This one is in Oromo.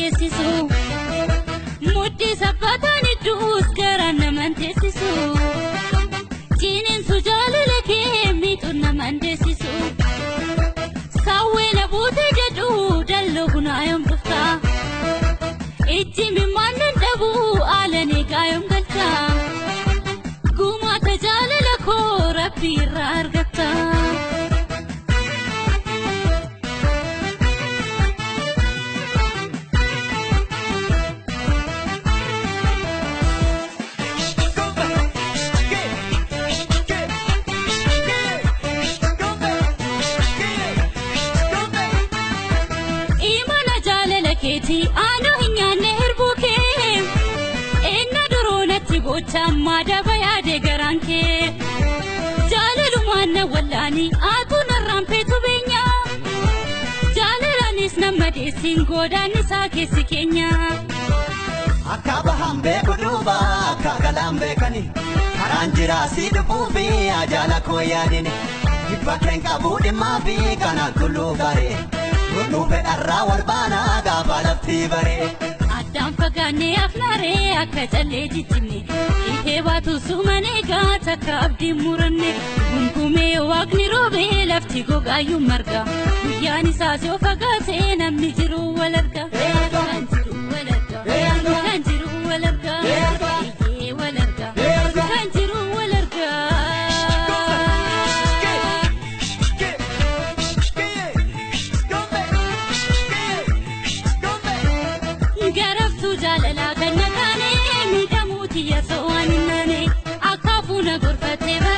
teessisu. Mudhii sabbataan idduus garaan naman teessisu. Ciniinsu jaalala kee miixuun naman deessisu. Saawwee na buute jedhu dalloo bunaa yoom dhufta? Ijji mimmaan nan dhabu haalan eegaa yoom galta? Gumaata jaalala koo rabbi irraa argatta. Imala jaalala keetii aanoo hin nyaanne hirbuu kee. Eenna duroo natti gocha ammaa daba yaade garaan kee. Jaalalumaan na wallaanii aatuu narraan feetu beenya. Jaalalaanis nama deessiin goodaan isaa keessi keenya. Akka bahan beeku duuba akka galaan beekani. Karaan jiraa si dhufuu fi ajaala koo yaadini. Dhibba keen qabu dhimmaa fi kanaan tulluu bare. Nuuf fedharraa wal baanaa gaafa lafti bare. Addaan fagaannee afnaaree akka callee jijjimne. Dhiitee baatu sumanee gaata akka abdiin muranne. Gunkumee waaqni roobee lafti gogaayyuu marga. Guyyaan isaas yoo fagaate namni jiru wal arga. Kan jiru wal arga. Kan jiru wal arga. Iyyee wal arga. Kan jiru wal arga. Garaftuu jaalalaa kan na taane miidhamuu tiyya so'aan hin naane. Akaafuu na gorfatee bara.